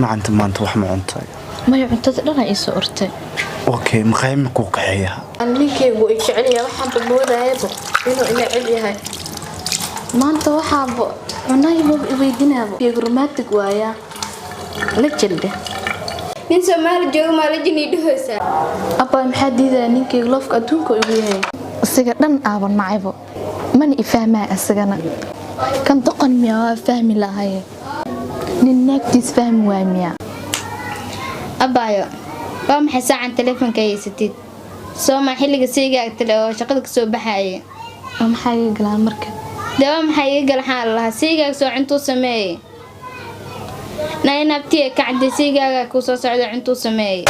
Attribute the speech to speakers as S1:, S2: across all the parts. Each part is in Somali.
S1: Macanta, maanta wax ma cuntay?
S2: Maya, cuntada dhan ii soo ortay.
S1: Okay, maqaayad ma kuu kaxeeyaa?
S3: Ninkaygu i jecel yahay, waxaanba moodayaba inuu ina cel yahay.
S2: Maanta waxaaba cunayba iweydiinaaba romantic waayaa la jelde.
S4: Nin Soomaali jooga maalajin ii dhahaysaa.
S2: Abaa, maxaa diidaya? Ninkayga loofka adduunka igu yahay, isaga dhan aaban nacaybo, mana i fahmaya isagana. Kan doqon miya? Waa fahmi lahaye, nin naagtiis fahmi waay miya?
S4: Abaayo, waa maxay saacan teleefonka haysatid? Soomaa xilliga saygaaga tale oo shaqada kasoo baxaye?
S2: Oo maxaa iga galaan marka?
S4: Dee waa maxay iga gala? Xaal lahaa saygaaga soo cuntuu sameeye naynabtiye kacde, saygaaga kuu soo socda, cuntuu sameeye.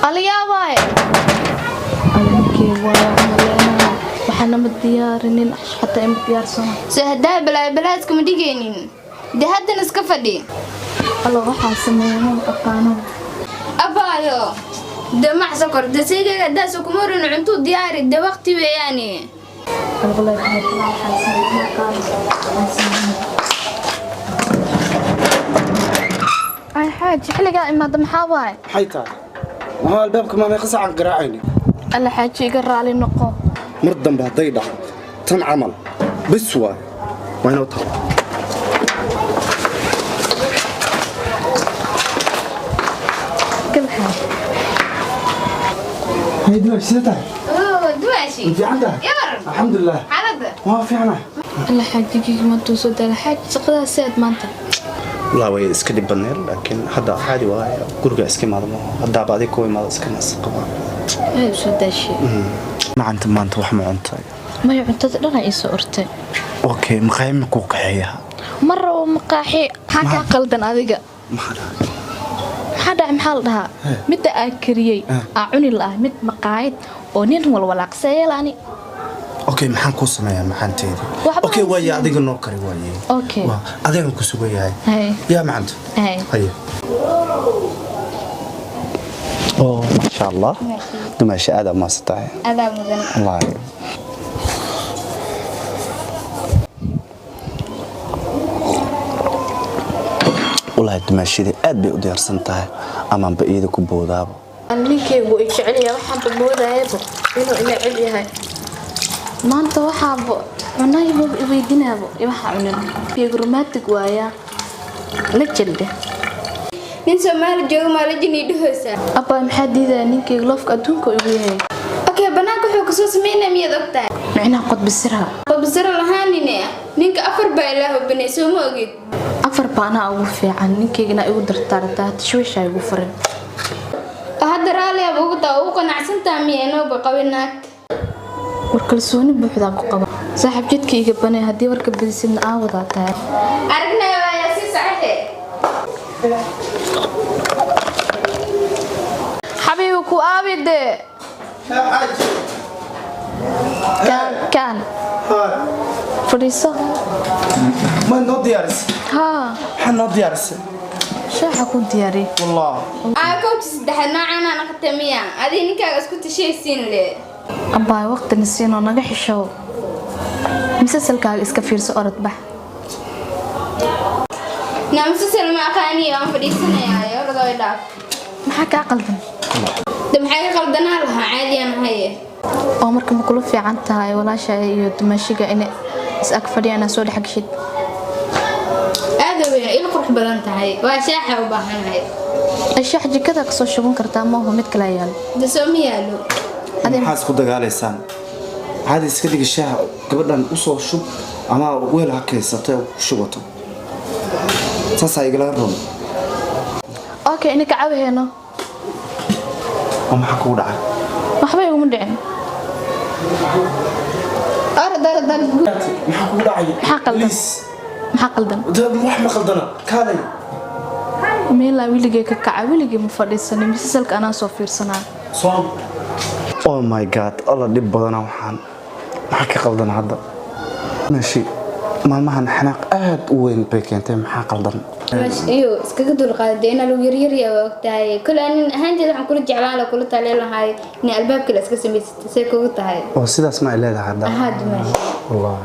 S2: Aliyaabaaye, ninkeyga waa maleenaa, waxaana ma diyaarinin, xataa ima diyaarsano.
S4: Soo haddaa balaayo balaaskama dhigaynin, dee haddana iska fadhi.
S2: Alla, waxaa sameeya ma aqaano.
S4: Abaayo, dee max sokor, dee saygaaga haddaasoo kuma horin cuntuu diyaari, dee waqti weeyaani.
S2: Ay xaaji, xilligaa imaada maxaa waaye?
S1: Maxay tahay? Maxaa albaabka maa meeqa saacan garaacayni?
S2: Alla xaaji, iga raali noqo.
S1: Mar dambe hadday dhacdo tan camal, bis waay, waa inoo tahay.
S2: Gal xaaji.
S1: Hay duwaash, sidee tahay?
S4: Duwaashi.
S1: Fiican tahay?
S4: Yar.
S1: Alxamdulilah.
S4: Xaaladda?
S1: Waa fiicanahay.
S2: Alla xaajigii maantuu soo daala. Xaaji, shaqadaas siaad maanta?
S1: Walaa way iska dhib badneed, laakiin hadda caadi waaye, guriga iska imaada maaha, haddaaba adig ku imaada iska naas qabaa.
S2: Aad u soo daashay.
S1: Macanta, maanta wax ma cuntay?
S2: Maya, cuntada dhan ii soo ortay.
S1: Okay, maqaayad ma kuu kaxeeyaa?
S2: Ma rabo maqaaxi. Maxaa kaa qaldan adiga?
S1: Maxaa dhacay?
S2: Maxaa dhacay? Maxaa la dhahaa midda aa kariyey aa cuni la'ah mid maqaayad oo nin walwalaaqseeyalaani?
S1: Okay, maxaan kuu sameeyaa macaanteedii?
S2: Waxba
S1: okay
S2: ha
S1: waaye
S2: sameyn.
S1: Adiga noo kari waaye.
S2: Okay.
S1: Waa adigan ku sugan yahay.
S2: Hay.
S1: Yaa macanta.
S2: Hay.
S1: Haye. Oh, maasha Allah, dumaasha, aad amaadsan tahay.
S4: Adaa mudan.
S1: Wallaahi. Wallaahi dumaashadii aad bay u diyaarsan tahay, amaanba iyada ku boodaaba.
S3: Ninkaygu i jecel yahay, waxaanba moodayaba inuu ina cel yahay.
S2: Maanta waxaaba cunayba iweydiinaaba waxaa cunin. Ninkayga romantic waayaa la jelde.
S4: Nin Soomaali jooga maalajin ii dhahaysaa.
S2: Abaa, maxaa diidaya? Ninkayga loofka adduunka igu yahay.
S4: Okay, banaanka wuxuu kasoo sameynaya miyaad ogtahay?
S2: Micnaha qodbisiraha?
S4: Qobsaro lahaanine, ninka afar baa ilaa hubinay, soo ma ogid?
S2: Afar baa anaa ugu fiican, ninkaygana igu dartaartaa, tashwiishaa igu furan.
S4: Oo hadda raalliyaaba ugu taa ugu qanacsantaa miya inooba qabin naagta?
S2: War kalsooni buuxdaa ku qaba. Saaxiib, jidka iga banay, haddii warka badisidna aa wadaa tahay.
S4: Aragnaya waayaa sii saxixe.
S2: Xabiibi, ku aabi dee. Kaan kaan fadhiiso.
S1: Ma noo diyaarisay?
S2: Haa.
S1: Maxaa noo diyaarisay?
S2: Shaaxa ku diyaariyey.
S1: Wallah.
S4: Aa koobta saddexaad noocaanaa naqata miya? Adii ninkaaga isku tashaysiin le.
S2: Abbaay, waqtina siinoo naga xishow, musalsalkaaga iska fiirso, orod bax.
S4: Naa musalsal ma aqaaniyo, waan fadhiisanayaa, orodoo i dhaaf.
S2: Maxaa kaa qaldan?
S4: De maxay ka qaldanaa lahaa? Caadiyaan ahaye.
S2: Oo marka ma kula fiican tahay walaasha iyo dumaashiga inay is ag fadhiyaan soo dhex gashid?
S4: Aada weyn il qurux badan tahay, waa shaaxa u baahanahay.
S2: Shaax jikada kasoo shuban kartaa, maaho mid kala yaalo.
S4: De soo ma yaalo.
S1: Maxaa isku dagaalaysaan? Caadi iska dhigi, shaaha gabadhan usoo shub ama weel ha kaysatay oo ku shubato, saasaa igala roon.
S2: Okay, ininka cawaheeno.
S1: Oo maxaa kugu dhacay?
S2: Waxba iguma dhicin.
S4: Orod, orod, orod.
S1: Maxaa kugu dhacay?
S2: Maxaa qaldan?
S1: Please.
S2: Maxaa qaldan?
S1: Wax ma qaldana, kaalay.
S2: Meelaa weligay ka kaca, weligay ma fadhiisanin, musalsalka anaa soo fiirsanaa.
S1: Soo, oh my God, alla dhib badana. Waxaan maxaa ka qaldan hadda? Meeshi maalmahan xanaaq aad u weyn bay keentay, maxaa qaldan?
S4: Iyo iskaga dulqaada inaa lagu yaryaryaa, waa ogtahay. Kole anin ahaanteed waxaan kula jeclaan la kula talin lahay inay albaabka la iska samaysatay, say kugu tahay?
S1: Oo sidaas ma ay leedahay hadda?
S4: Ahaa dumaashi.
S1: Wallaahi.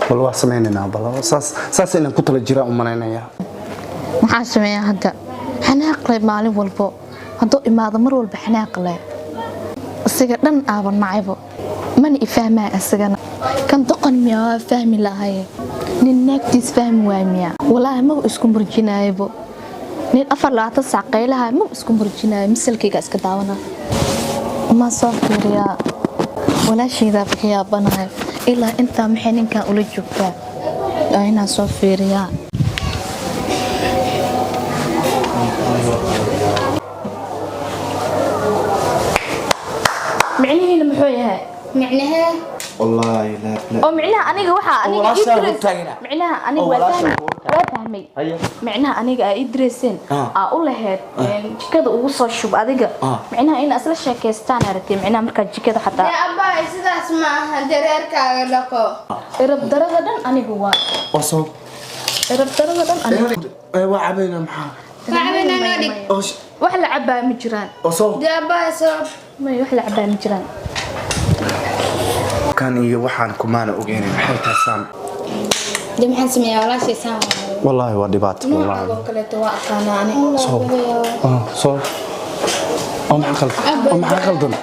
S1: Bal waa samaynaynaa, bal saas saas inaan ku tala jiraan u malaynayaa.
S2: Maxaa sameeyaa hadda? Xanaaqle maalin walbo hadduu imaado, mar walba xanaaqle. Isaga dhan aaban nacaybo, mana i fahmaya isagana. Kan doqon miya? Waa fahmi lahaye. Nin naagtiis fahmi waay miya? Walaahi maba isku murjinaayabo. Nin 24 saac qaylaha maba isku murjinaayo. Misalkayga iska daawana, ma soo fiiriyaa? Walaashaydaa ka yaabanahay ilaa intaa. Maxay ninkan ula joogtaa? Waa inaan soo fiiriyaa.
S3: Micnihiina muxuu yahay?
S4: Micnahee?
S1: Wallaahi laa laa.
S3: Oo micnaha aniga waxaa aniga
S5: Walaashaa
S3: ii direys-
S5: hortaagina.
S3: Micnaha aniga
S5: Oo
S3: waa
S5: walaashaa
S3: fahmay.
S5: hortaagina.
S3: Waa fahmay.
S5: Haye.
S3: Micnaha aniga aa ii direyseen, aa u laheyd jikada ugu soo shub adiga. Micnaha in isla sheekaystaan aragtay, micnaha markaa jikada xataa.
S4: Dee abbaay, sidaas ma aha. Dareerkaaga dhaqo.
S3: Irab darada dhan aniga waa.
S1: Oo soo
S3: Irab darada dhan aniga.
S1: Waa cabayna, maxaa?
S4: Macbina noo dhig.
S1: Oo
S3: Wax la cabaa ma jiraan.
S1: Oo soo
S4: Dee abbaay, soo
S3: May, wax la cabaa ma jiraan.
S1: Kan iyo waxaan kumaana ogeynay, maxay tahay saan?
S4: Dee maxaan sameeyaa? Walaashay saan waaye.
S1: Wallaahi waa dhibaato, wallaahi.
S3: Noocaagoo kaleeto waa aqaanaa aniga.
S1: Soo soo oo maxaa qaldan? Oo maxaa qaldan?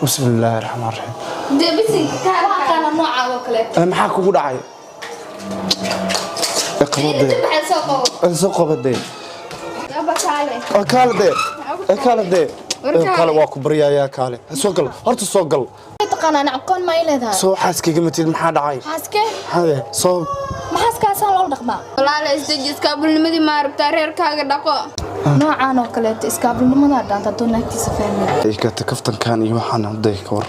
S1: Bismillaahi raxmaan raxiim.
S4: Dee bisi.
S3: Waa aqaanaa noocaagoo kaleeto.
S1: Maxaa kugu dhacay? Qabadee.
S4: Maxaa soo qabo?
S1: Soo qabadee.
S4: Abba, kaale.
S1: Oo kaale dee. Kaale dee.
S4: War kaale.
S1: Kaale, waa ku baryayaa, kaale. Soo gal horta, soo gal.
S2: Taqaanaa ana aqoon ma ii leedahay?
S1: Soo xaaskayga matid, maxaa dhacay?
S2: Xaaskee?
S1: Maxaa soo?
S2: Maxaaskaasaan loola dhaqmaa?
S4: Walaala, isdeji. Iskaabulnimadii ma rabtaa? Reerkaaga dhaqo.
S2: Noocaan oo kaleeto iskaabulnimadaa dhaanta hadduu naagtiisa fahmay.
S1: Igata kaftankan iyo waxaan hadday ka war.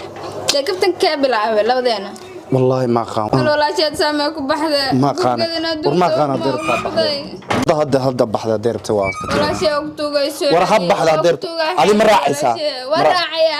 S4: Dee kaftankee bilaabay labadeena?
S1: Wallaahi ma aqaan.
S4: Hal walaasheed saamee ku baxdee?
S1: Ma aqaan.
S4: Gurgadana
S1: War ma aqaan.
S4: durta
S1: Haddii rabtaa
S4: baxday.
S1: Baxday, hadda hadda baxda haddii rabta waa.
S4: Walaashay og tugayso.
S1: War ha baxda haddii rabta. Adi ma raacaysaa?
S4: Waa raacaya.